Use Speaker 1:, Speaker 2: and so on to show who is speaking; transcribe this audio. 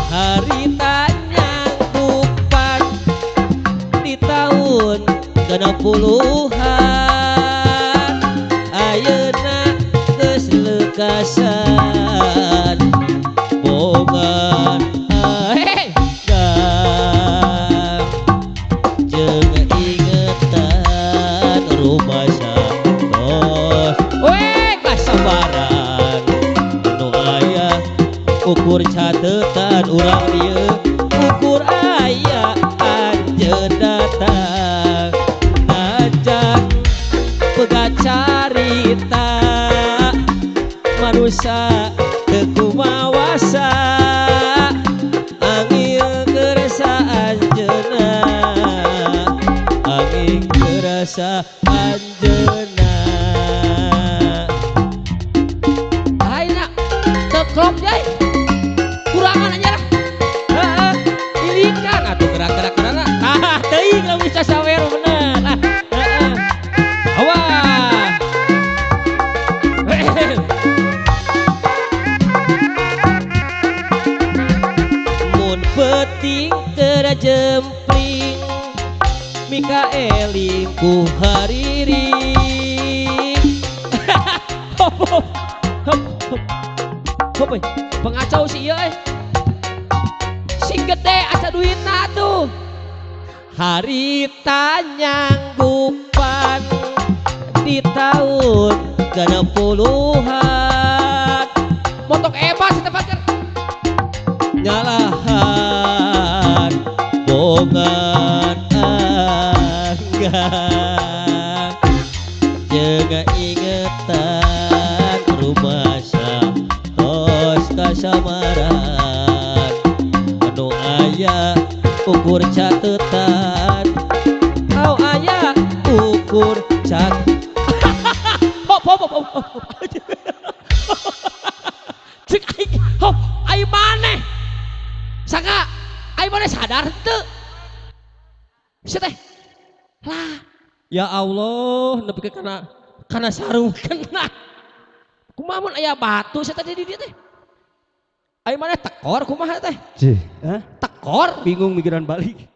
Speaker 1: Harita nyanggupan di tahun 60-an, ayeuna geus leukasan bongan gang jeung ingetan rumasa tos we kasabaran nu aya ukur catetan urang dieu, ukur aya anjeun datang najan pegat carita manusia teu kumawasa, angin kerasa anjeunna, angin kerasa anjeunna.
Speaker 2: Ayeuna teu klop deui. Kurangan aja lah.
Speaker 1: Heeh, ilikan atuh gerak-gerak gerak. Ah, teuing lamun bisa sawer bener. Ah, heeh. Awas. Mun peuting keur jempling mika eling ku hariring. Hop hop hop hop. Hop euy.
Speaker 2: Pengacau si ieu euy. Sing gede asa duitna tuh.
Speaker 1: Harita nyanggupan di tahun 60-an.
Speaker 2: Motok ebas si tempat keur.
Speaker 1: Nyalahan bongan anggang jeung ingetan rumasa tos kasamaran anu aya ukur catetan au aya ukur cat.
Speaker 2: Hop hop hop hop. Cek aing hop aing maneh. Sangka aing maneh sadar henteu? Sia teh. Lah,
Speaker 1: Ya Allah, nepi ka kana sarung kena.
Speaker 2: Kumaha mun aya batu sia teh di dieu teh? Aing maneh tekor kumaha teh?
Speaker 3: Cih. Hah?
Speaker 2: Tekor.
Speaker 3: Bingung mikiran balik.